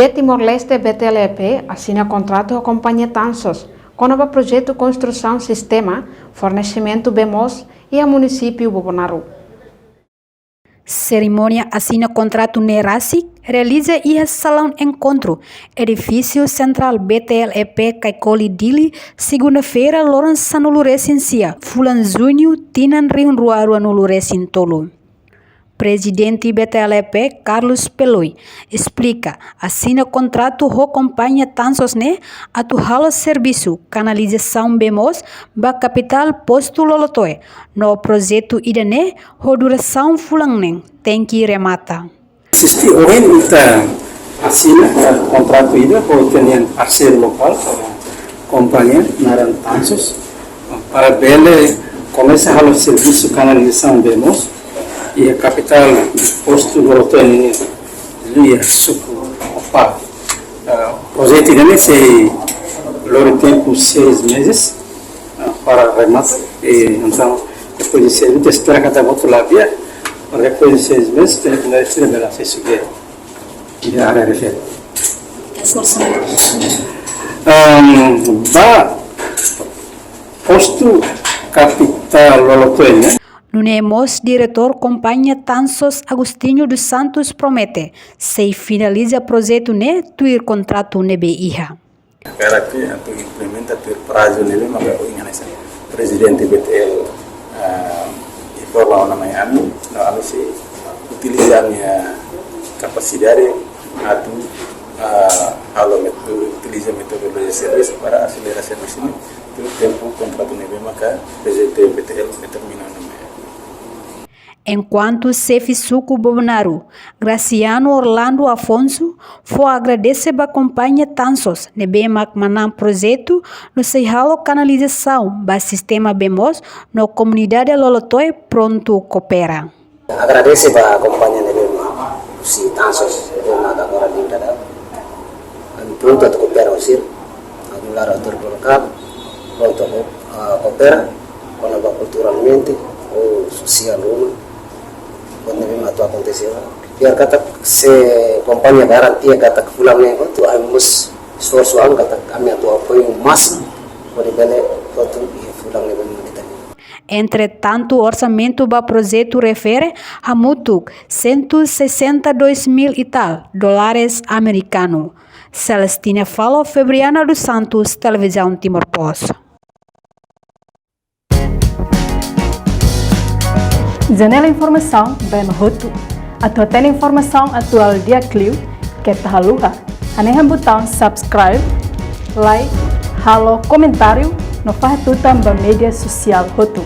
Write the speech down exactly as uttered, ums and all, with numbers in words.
Timor-Leste B T L E P asina kontratu ho kompañia Tansos, kona-ba projetu konstrusaun sistema fornesimentu bee moos iha munisípiu Bobonaro. Serimónia asina kontratu ne'e rasik realiza iha salaun enkontru, edifísiu sentrál B T L E P Caicoli, Dili, segunda-feira, loron sanulu-resin-sia, fulan Juñu, tinan rihun rua rua-nulu-resin-tolu. Prezidente B T L E P, Carlos Peloi, esplika, asina kontratu ho kompañia Tansos ne'e atu halo servisu kanalizasaun bee moos ba kapitál postu Lolotoe, no projetu ida-ne'e ho durasaun fulan neen tenke remata. Asiste ohin ita asina, eh, kontratu ida ho ita-nia parseiru lokál, eh, kompañia naran Tansos, para bele komesa halo servisu kanalizasaun bee moos iha kapitál postu Lolotoe nian, liu iha suku Opá. Eh, projetu ida-ne'e sei lori tempu seis meses, ah, para remata. E, entaun, depois de servisu, espera katak buat labele, para depois de seis meses, tenke komeça a trabalhar, se subir. E a área refere. Ahm, ba postu kapitál Lolotoe nian. Nune'e mós diretór kompañia Tansos, Agostinho dos Santos, promete sei finaliza projetu ne'e tuir kontratu ne'ebé iha. Espera ke atu implementa tuir prazu ne'ebé maka ohin hanesan Prezidente B T L, ah, informa ona mai ami, no ami sei utiliza ami-nia kapasidade atu, ah, halo meto-, utiliza metodolojia servisu para aselera servisu ne'e tuir tempu kontratu ne'ebé maka Prezidente B T L determina ona mai. Enkuantu xefe suku Bobonaro, Graciano Orlando Afonso, fó agradese ba kompañia Tansos ne'ebé mak manán projetu no sei halo kanalizasaun ba sistema bee moos, no komunidade Lolotoe prontu koopera. Agradese ba kompañia ne'ebé mak husi Tansos, ne'ebé mak agora liu daudaun. Ami prontu atu koopera ho sira. Ami lara autoridade lokál, prontu ko-, ah, koopera, kona-ba kulturalmente, ou sosiál ruma, buat ne'ebé mak atu akontese. Biar katak se kompañia garantia katak fulan ne'e hotu, ami mós esforsu an katak ami atu apoiu másimu, hodi bele hotu iha fulan ne'ebé mak ita. Entretantu, orsamentu ba projetu refere hamutuk cento e sessenta e dois mil e tal dólares americano. Celestina Falo, Febriana dos Santos, Televizaun Timor Post. Janela informasaun ba ema hotu. Atu hatene informasaun atuál di'ak liu, keta haluha hanehan butaun subscribe, like, halo komentáriu, no fahe tutan ba média sosiál hotu.